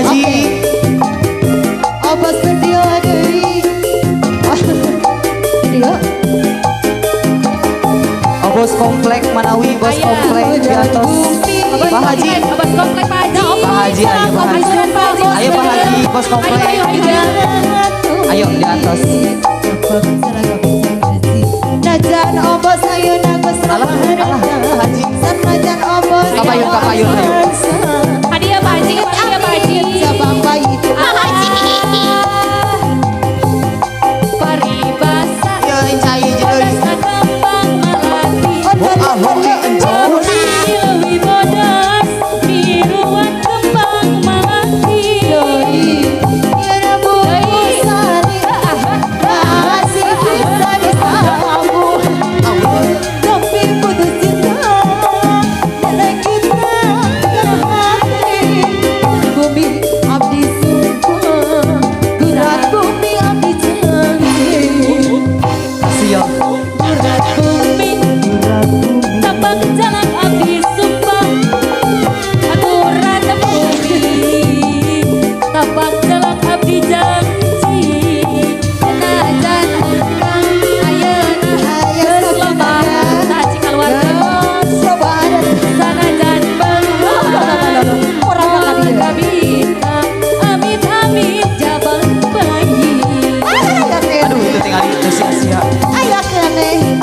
Pak Haji. Apa studio deui? Studio. Oh, bos komplek Manawi, bos Aya. Komplek di atas. Pak Haji. Bos komplek Pak Haji. Pak Haji, ayo Pak Haji. Ayo Pak Haji, bos komplek. Ayo, ayo, ayo. Ayo di atas. Najan obos ayeuna geus Alah, alah, Pak Haji. Sanajan obos. Kapayun, kapayun, ayo. Hadiah Pak Haji, hadiah Pak Haji. Jabang bayi. Pak Haji. Paribasa. Ya, cai jeung. Bodasna kembang melati. Oh, ah, oke, encos. Leuwih bodas miruan kembang melati. Ya busani. Masih bisa disambung. Tapi putus cinta dan kita hati. Bumi abdi sumpah, gurat bumi abdi janji. Kasih ya. Gurat bumi tapak jalan abdi sumpah. Gurat bumi tapak jalan abdi janji. Senajan urang ayeuna geus lemah taci kaluarga. Sanajan beunghar kabita amit-amit jabang bayi. Aduh, itu tinggal itu sia-sia. Aya keneh.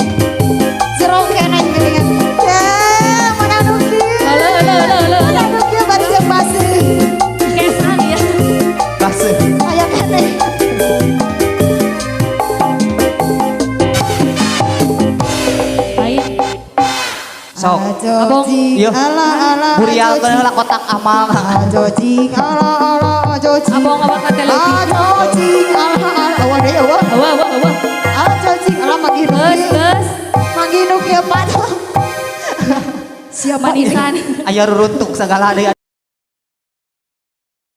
Jero keneh geuningan. Ya, mana nu kieu? Halo, halo, halo, halo. Mana nu kieu bari jeung baseuh. Kesan ya. Baseuh. Aya keneh. Baik. Sok. Abong. Iya. Ala ala. Burial heula kotak amal. Ajo jing ala ala ajo jing. Abong awak ka televisi. Ajo jing ala ala. Awa deui awa. Awa, awa, awa. Ajo jing ala manggih nu Geus, kieu. geus. Manggih nu kieu pan. Siapa manisan. Aya ruruntuk segala deui.